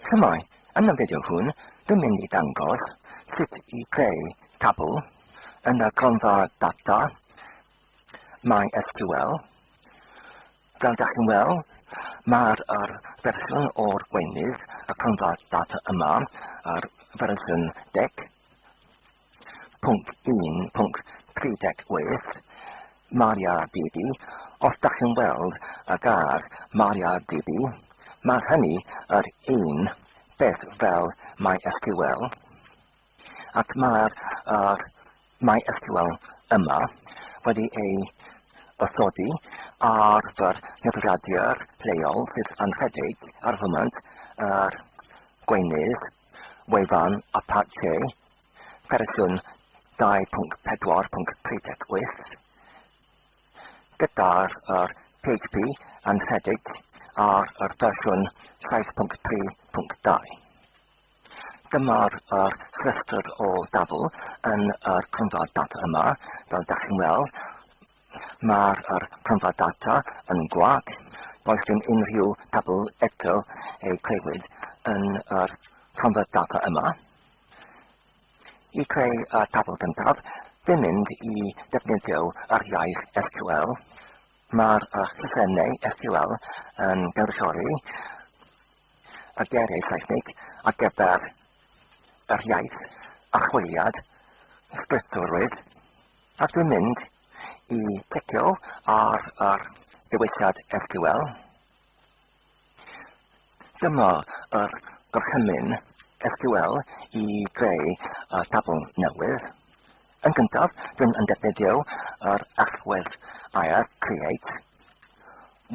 Shwmae, yn y fideo hwn, dwi'n mynd i dangos sut i greu tabl yn y gronfa data MySQL. Fel dach chi'n weld, mae'r yr fersiwn o'r gweinydd y cronfa data yma, yr fersiwn 10.1.38, MariaDB. Os dach chi'n weld y gair MariaDB, mae hynny yr un beth fel MySQL. Ac mae'r yr MySQL yma wedi ei osodi ar fy nghyfrifiadur lleol sydd yn rhedeg ar y foment yr gweinydd wefan Apache fersiwn 2.4.38 gyda'r yr PHP yn rhedeg ar yr fersiwn 7.3.2. Dyma'r yr rhestr o dafl yn yr cronfa data yma. Fel dach chi'n weld, mae'r yr cronfa data yn gwag. Does dim unrhyw tabl eto ei creuwyd yn yr cronfa data yma. I creu y tabl gyntaf, dwi'n mynd i defnyddio yr iaith SQL. Mae'r llythrennau SQL yn gynrychioli y geiriau Saesneg ar gyfer yr iaith, archwiliad, strwythurwyd, ac dwi'n mynd i clicio ar yr dewisiad SQL. Dyma yr gorchymyn SQL i greu y tabl newydd. Yn gyntaf, dwi'n yn defnyddio yr allwedd air create,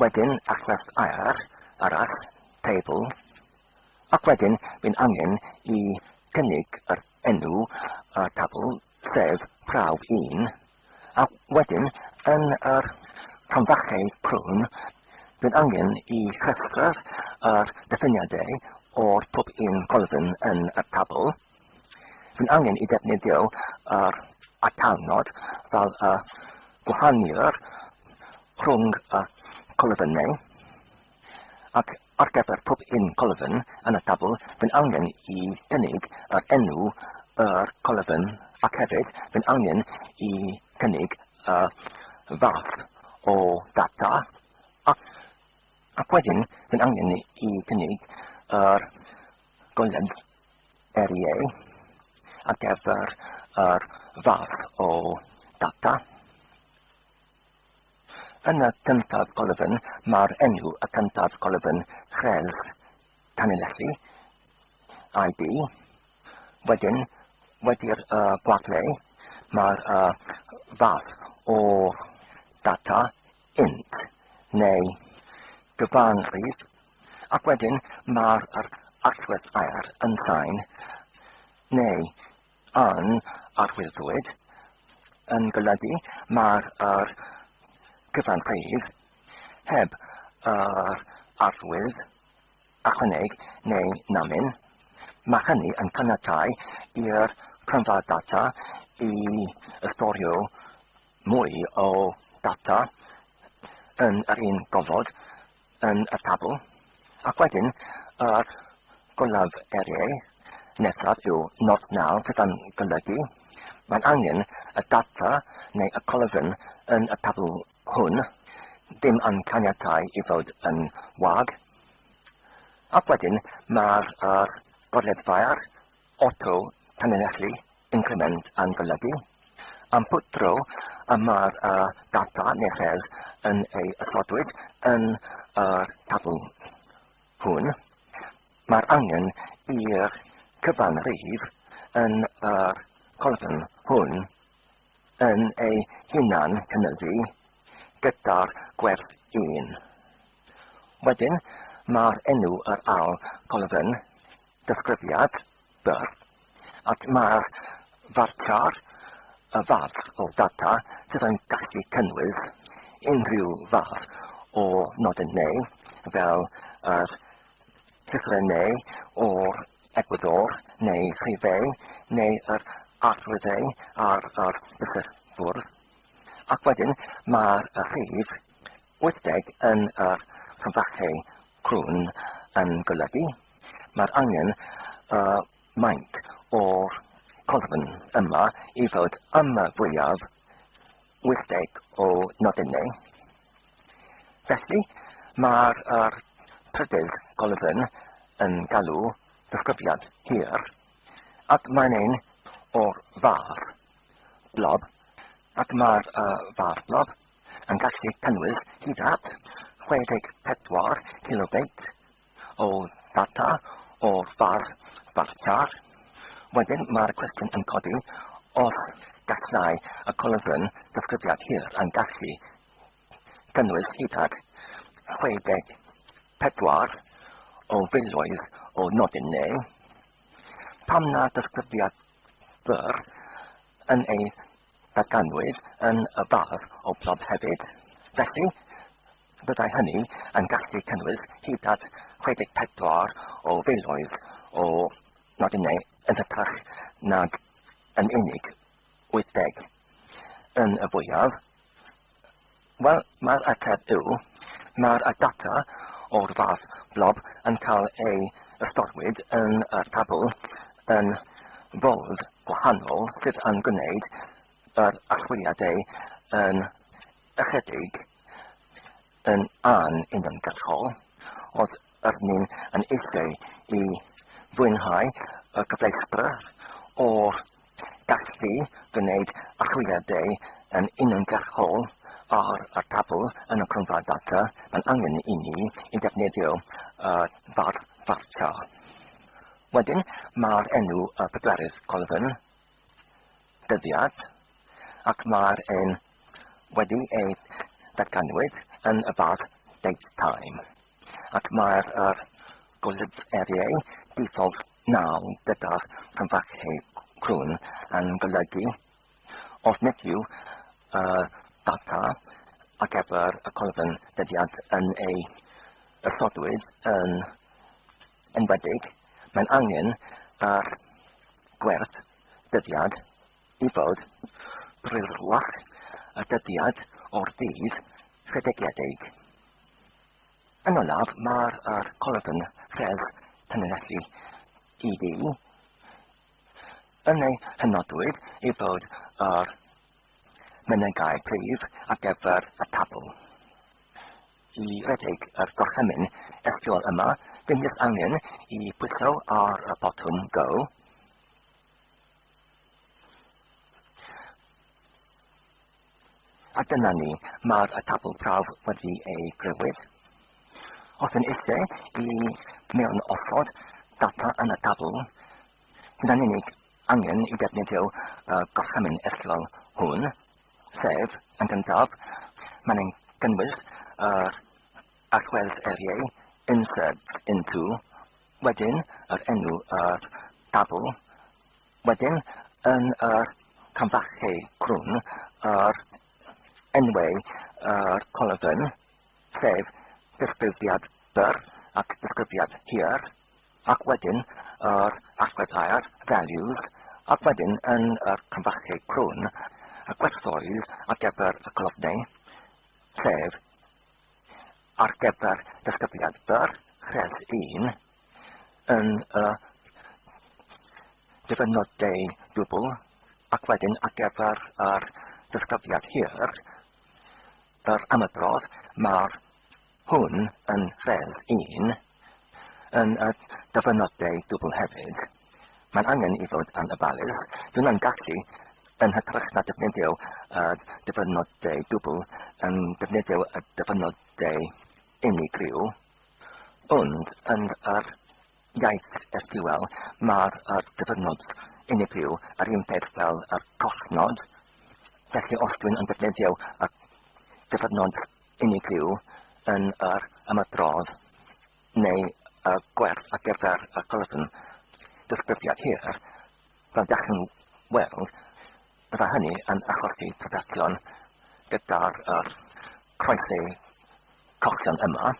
wedyn allwedd air arall table, ac wedyn fi'n angen i gynnig yr enw y tabl, sef prawf 1, a wedyn yn yr cromfachau crwn, dwi'n angen i rhestr yr diffiniadau o'r pob un colofn yn y tabl. Dwi'n angen i ddefnyddio yr atalnod fel y gwahaniwr rhwng y colofnau ac ar gyfer pob un colofn yn y tabl dwi'n angen i gynnig yr enw yr colofn ac hefyd dwi'n angen i gynnig y fath o data ac, ac wedyn dwi'n angen i gynnig yr goledd REA ar gyfer yr fath o data. Yn y cyntaf golofn, mae'r enw y cyntaf golofn Chredd Tanlinellu, ID. Wedyn, wedi'r uh, gwagle, mae'r uh, fath o data int neu gyfanrif Ac wedyn mae'r yr allwedd aer yn sain, neu yn arwyddwyd, yn golygu mae'r yr cyfan rhif heb yr arwydd ychwaneg neu namyn. Mae hynny yn caniatáu i'r cronfa data i ysgorio mwy o data yn yr un gofod yn y tabl, ac wedyn yr golaf eiriau nesaf yw not now sydd yn golygu mae'n angen y data neu y colofn yn y tabl hwn ddim yn caniatáu i fod yn wag. Ac wedyn mae'r yr goleddfair auto tanlinellu increment yn golygu am pwt dro y mae'r uh, data neu rhes yn ei ysodwyd yn yr tabl hwn, mae'r angen i'r cyfan rif yn yr colofn hwn yn ei hunan cynyddu gyda'r gwerth 1. Wedyn, mae'r enw yr ail colofn Disgrifiad byr, ac mae'r farciar y fath o ddata sydd yn gallu cynnwys unrhyw fath o nodyn neu, fel yr llythrennau o'r egwyddor neu rhifau neu yr arwyddau ar yr llythyr-fwrdd. Ac wedyn mae'r rhif 80 yn yr cromfachau crwn yn golygu. Mae'r angen y maint o'r colofn yma i fod am y fwyaf 80 o nodynau. Felly, mae'r yr trydydd colofn yn galw disgrifiad hir, ac mae'n un o'r fath blob, ac mae'r fath blob yn gallu cynnwys hyd at 64 kilobeit o ddata o'r fath varchar. Wedyn mae'r cwestiwn yn codi os gallai y colofn disgrifiad hir yn gallu gynnwys hyd at 64 o filoedd o nodyn neu pam na disgrifiad byr yn ei ddatganwyd yn y fath o blob hefyd. Felly, byddai hynny yn gallu cynnwys hyd at 64 o filoedd o nodynau yn hytrach nag yn unig 80 yn y fwyaf. Wel, mae'r ateb yw, mae'r data o'r fath blob yn cael ei ystorwyd yn y tabl yn fodd gwahanol sydd yn gwneud yr archwiliadau yn ychydig yn anuniongyrchol. Os ydyn ni'n yn eisiau i fwynhau y cyfleustra o'r gallu gwneud archwiliadau yn uniongyrchol ar y tabl yn y cronfa data, mae'n angen i ni i ddefnyddio y bar varchar. Wedyn, mae'r enw y pedwerydd colofn, dyddiad, ac mae'r un wedi ei ddatganwyd yn y fath date time. Ac mae'r yr golygiadau default naw gyda'r rhynfachau crwn yn golygu os nid yw y data ar gyfer y colofn dyddiad yn ei ysodwyd yn enwedig, mae'n angen yr gwerth dyddiad i fod brwyrlach y dyddiad o'r dydd rhedegiedig. Yn olaf, mae'r yr colofn rhef tanlinellu ID yn ei hynodwyd i fod yr mynegai prif ar gyfer y tabl. I redeg yr gorchymyn SQL yma, dim jyst angen i bwyso ar y botwm Go. A dyna ni, mae'r tabl prawf wedi ei grëwyd. Os yn eisiau i mewn osod data yn y tabl, sydd yn unig angen i defnyddio y gorchymyn SQL hwn, sef, yn gyntaf, mae'n ein cynnwys yr allwedd eiriau insert into, wedyn yr enw yr tabl, Wedyn, yn yr camfachu crwn, yr enwau yr colofn, sef disgrifiad byr ac disgrifiad hir, ac wedyn yr allweddair, values, ac wedyn yn yr camfachu crwn, y gwerthoedd ar gyfer y colofnau, sef ar gyfer disgrifiad byr, rhes 1, yn y dyfynodau dwbl ac wedyn ar gyfer yr ddisgrifiad hir, yr ymadrodd, mae'r hwn yn rhes un yn y dyfynodau dwbl hefyd. Mae'n angen i fod yn ofalus. Dwi'n yn gallu yn hytrach na defnyddio y dyfynodau dwbl yn defnyddio y dyfynodau unigryw. Ond yn yr iaith SQL mae'r yr dyfynod unigryw yr un peth fel yr collnod. Felly os dwi'n yn defnyddio y dyfynod unigryw yn yr ymadrodd neu y gwerth ar gyfer y colofn disgrifiad hir, fel dach chi'n weld, bydda hynny yn achosi trafferthion gyda'r yr croesi cochion yma,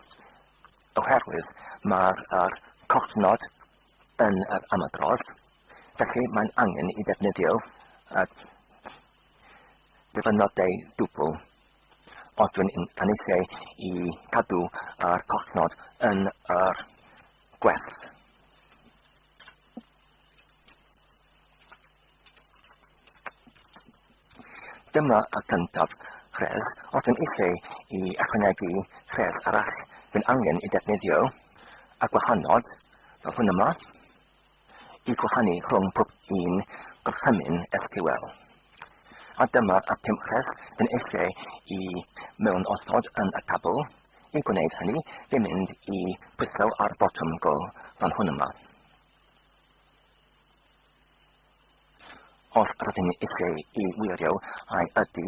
oherwydd mae'r yr cofnod yn yr ymadrodd, felly mae'n angen i ddefnyddio y dyfynodau dwbl os dwi'n yn eisiau i cadw yr cofnod yn yr gwerth. Dyma y cyntaf rhes. Os yn eisiau i ychwanegu rhes arall, dwi'n angen i defnyddio y gwahanod, fel hwn yma, i gwahanu rhwng pob un gorchymyn SQL. A dyma y pump rhes dwi'n eisiau i mewn osod yn y tabl. I gwneud hynny, dwi'n mynd i pwyso ar botwm go fan hwn yma. Os rydyn ni eisiau i wirio ai ydy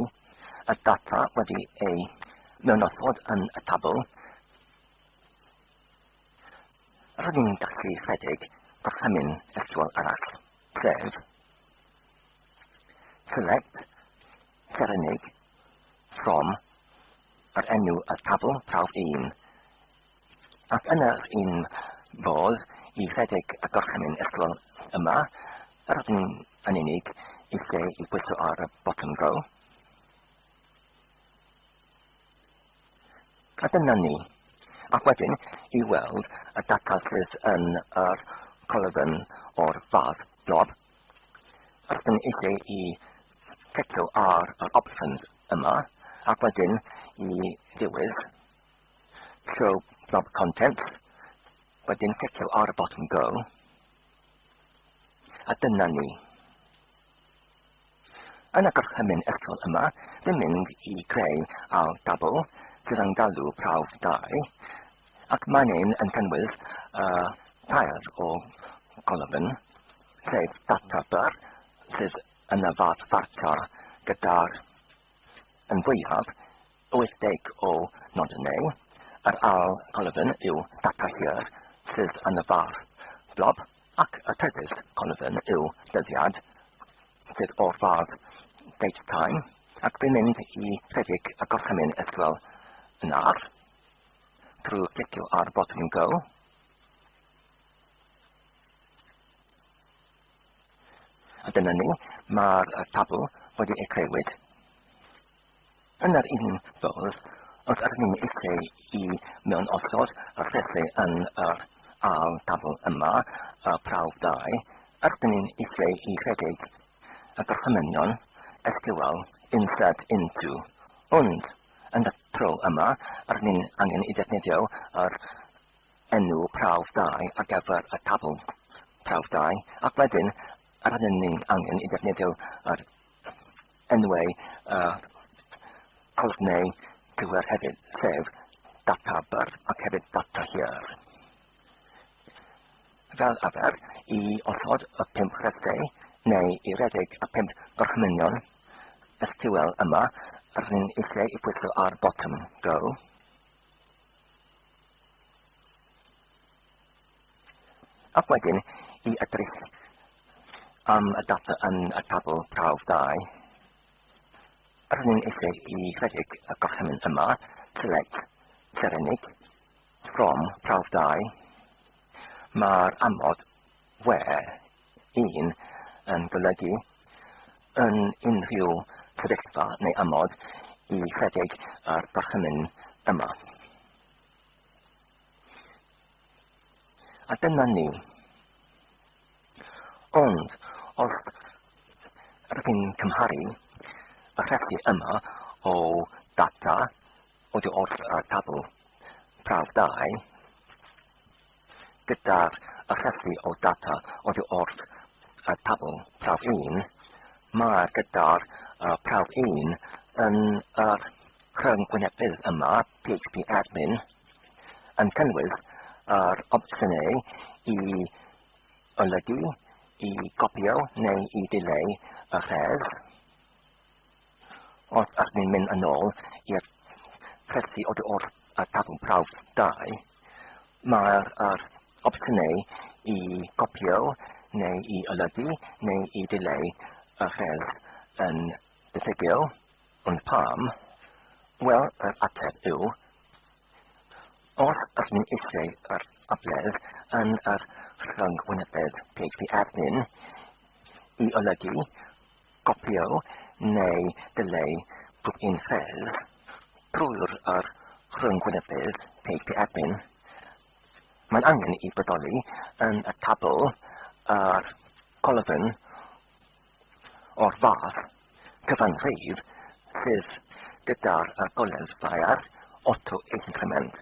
y data wedi ei mewnosod yn y tabl, rydyn ni'n gallu rhedeg gorchymyn SQL arall, sef select serenig from yr enw y tabl prawf 1 Ac yn yr un fodd, i rhedeg y gorchymyn ysgol yma, yr ydyn yn unig eisiau i bwyso ar y botwm go. A dyna ni. Ac wedyn, i weld y data sydd yn yr colofn o'r fath blob, yr ydyn eisiau i clicio ar yr options yma, ac wedyn i ddiwedd Show blob contents, wedyn clicio ar y botwm go, a dyna ni. Yn y gorchymyn ysgol yma, dwi'n mynd i greu al dabl sydd yn galw prawf 2, ac mae'n un yn cynnwys uh, tair o golofn, sef data byr sydd yn y fath farchar gyda'r yn fwyaf 80 o nodynau, yr ail colofn yw data hir sydd yn y fath blob, ac y trydydd colofn yw dyddiad sydd o'r fath date time, ac dwi'n mynd i rhedeg y gorchymyn SQL yn ar trwy clicio ar botwm Go. A dyna ni, mae'r tabl wedi ei creuwyd. Yn yr un fodd, os ydyn ni'n eisiau i mewn osod y rhesi yn yr ail tabl yma, y prawf 2, ydyn ni'n eisiau i rhedeg y gorchymynion SQL insert into, ond yn y tro yma, ydyn ni'n angen i ddefnyddio yr enw prawf 2 ar gyfer y tabl prawf 2, ac wedyn ydyn ni'n angen i ddefnyddio yr enwau uh, colofnau cywir hefyd, sef data byr ac hefyd data hir. Fel arfer, i osod y pump rhestau neu i redeg y pump gorchmynion SQL yma, rydyn ni'n eisiau i pwyso ar botwm Go. Ac wedyn, i edrych am y data yn y tabl prawf 2, rydyn ni'n eisiau i rhedeg y gorchymyn yma, select serenig from prawf 2. Mae'r amod where 1 yn golygu yn unrhyw sefyllfa neu amod i rhedeg yr gorchymyn yma. A dyna ni. Ond, os rydych chi'n cymharu y rhestr yma o data oddi wrth y tabl prawf 2 gyda'r rhestr o data oddi wrth y tabl prawf 1, mae'r gyda'r prawf 1 yn yr rhyngwynebydd yma, PHP admin, yn cynnwys yr opsiynau i olygu, i gopïo neu i ddileu y rhes. Os ydych ni'n mynd yn ôl i'r rhesi oddi wrth y tabl prawf 2, mae'r yr opsiynau i gopïo neu i olygu neu i ddileu y rhes yn diffygiol. Ond pam? Wel, yr ateb yw, os ydyn ni eisiau yr abledd yn yr rhyngwynebedd PHP admin i olygu, copïo neu ddileu pob un ffeil trwy'r yr rhyngwynebedd PHP admin, mae'n angen i bodoli yn y tabl yr colofn o'r fath cyfanrif. sydd gyda'r goleddfau'r auto increment.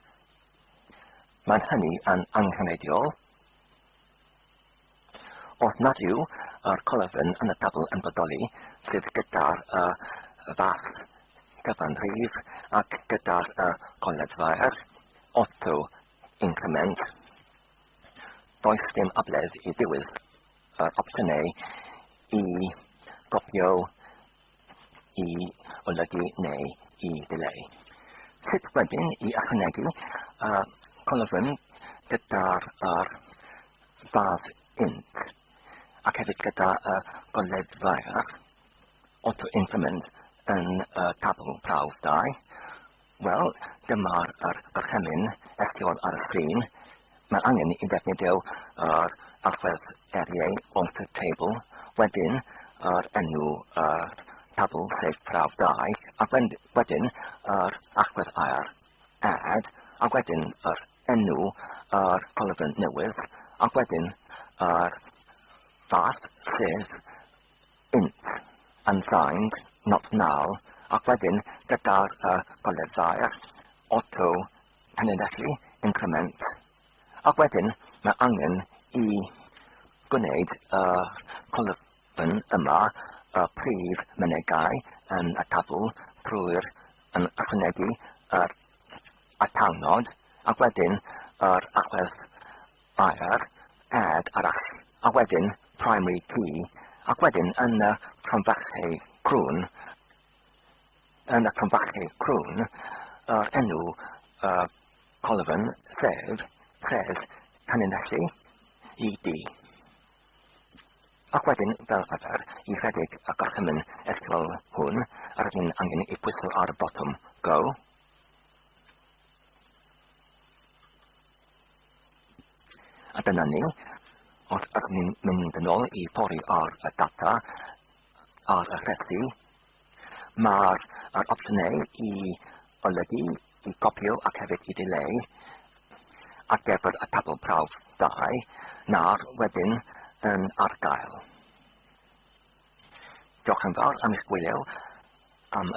Mae'n hynny yn angenrheidiol. Os nad yw yr colofn yn y tabl yn bodoli sydd gyda'r fath gyfanrif ac gyda'r goleddfau'r auto increment, does dim abledd i ddiwedd yr opsiynau i gopio, i olygu neu i ddileu. Sut wedyn i ychwanegu y colofn gyda'r yr fath int ac hefyd gyda y goleddfau'r auto increment yn y tabl prawf 2? Wel, dyma'r yr gorchymyn SQL ar y sgrin. Mae angen i ddefnyddio yr allwedd eiriau alter table, wedyn yr enw yr tabl sef prawf 2, ac wedyn yr allwedd air add, ac wedyn yr enw yr colofn newydd, ac wedyn yr fath sef int, unsigned, not null, ac wedyn gyda'r y goleddau'r auto tanlinellu increment, ac wedyn mae angen i gwneud y colofn yma y prif mynegai yn y tabl trwy'r yn ychwanegu yr atalnod ac wedyn yr agwedd air add arall, a wedyn primary key, ac wedyn yn y cromfachu crwn, yn y cromfachu crwn, yr enw y colofn sef pres tanlinellu ed. Ac wedyn, fel arfer, i rhedeg y gorchymyn SQL hwn, rydyn angen ei pwyso ar y botwm Go. A dyna ni. Os ydyn ni'n mynd yn ôl i pori ar y data ar y rhestri, mae'r yr opsiynau i olygu, i gopio ac hefyd i ddileu ar gyfer y tabl prawf 2 nawr wedyn yn ar gael. Diolch yn fawr am eich gwylio am